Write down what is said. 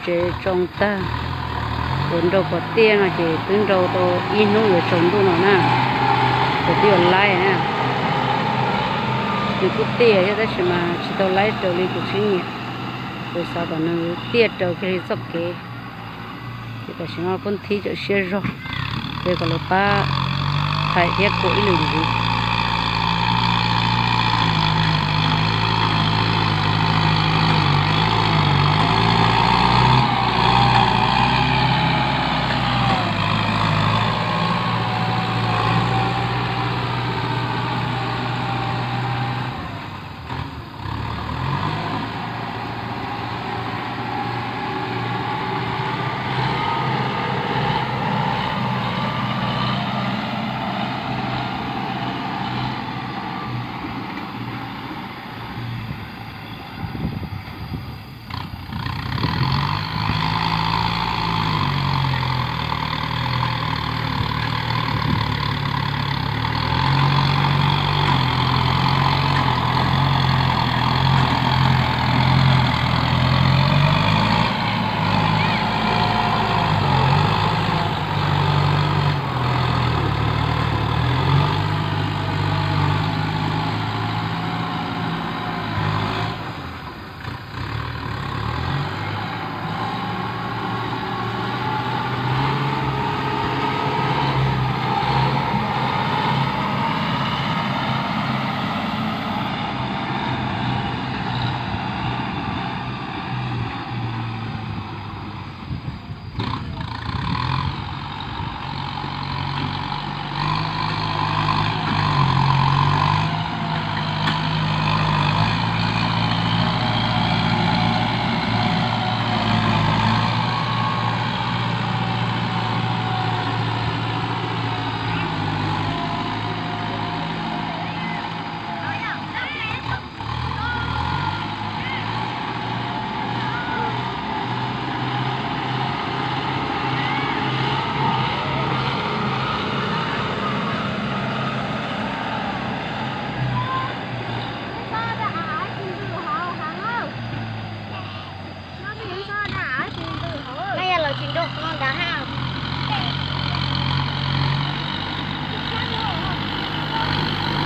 Tsev tsoo tag, kuv nrau kom tiaj no ces twb nrau tau ib hnub yuav tsaus ntuj no na, kuv twb yuav laib na. Nws kuj tiaj thiab tab sis mas tsis tau laib raws li kuv siab nyiam, kuv xav kom nws tiaj raws kiag li txoj kev. Ces tam sim no kuj nthib cov siab zog, ces kom lawv pab thaij thiab kuam ib lwm ntxiv.